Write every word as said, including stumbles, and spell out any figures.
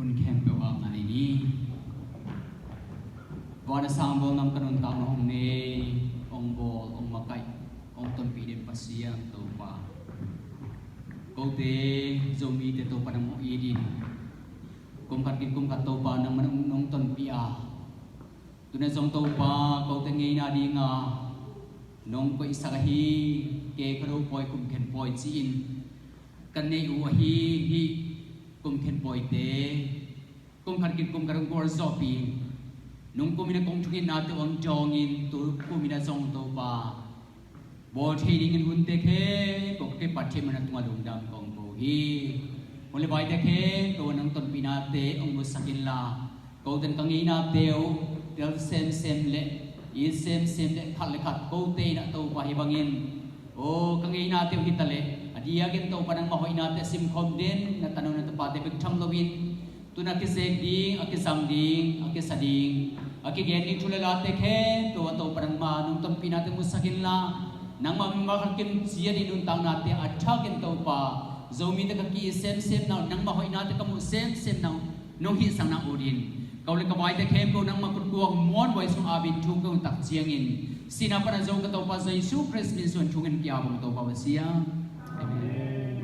Hun khempeuh ah ngan ni. Van a sang bawl nam ka nuntakna hong nei, hong bawl, hong makaih, hong tonpih den Pasian Topa, kote Zomite Topa nangmah it in, kum khat kik kum khat Topa nangmah nong tonpih a, tuna zong Topa kote ngeina dinga nong koihsak ahi, ke ka do pawi kum khen pawi ci-in ka nei uh ahi hi. Kum khen pawite kum khat kik kum khat hong gualzawhpih in, nung kum in a kong thungetnate hong dawngin, tu kum in a zong Topa bawl thei dingin hunte khempeuh ka kipat thei man a tungah lungdam kong ko hi. Hun le vaite khempeuh ah nang tonpihnate hong musak inla, koten ka ngeinate uh tel semsem le it semsem le khat le khat kote in a Topa hi bangin, aw ka ngeinate uh hi taleh a diakin Topa nangmah hoihnate simkhawm den, na tanu na tapate bek tham loin tuna a kizek ding, a kizang ding, a kisa ding, a kigen ding thu le late khempeuh ah Topa nangmah nong tonpihnate musak inla, nangmah mimal khat kim ciat in nuntaknate a thakin Topa Zomite ka ki-it semsem na uh, nangmah hoihnate ka muh semsem na uh, nong hihsakna ut in, ka u le ka vaite khempeuh nangmah kutkuang muanhuai sung apin thu ka hun tak ciangin, sihna pan a zo ka Topa Jesu Khrist min suang thu ngen pia bang Topa Pasian. Amen.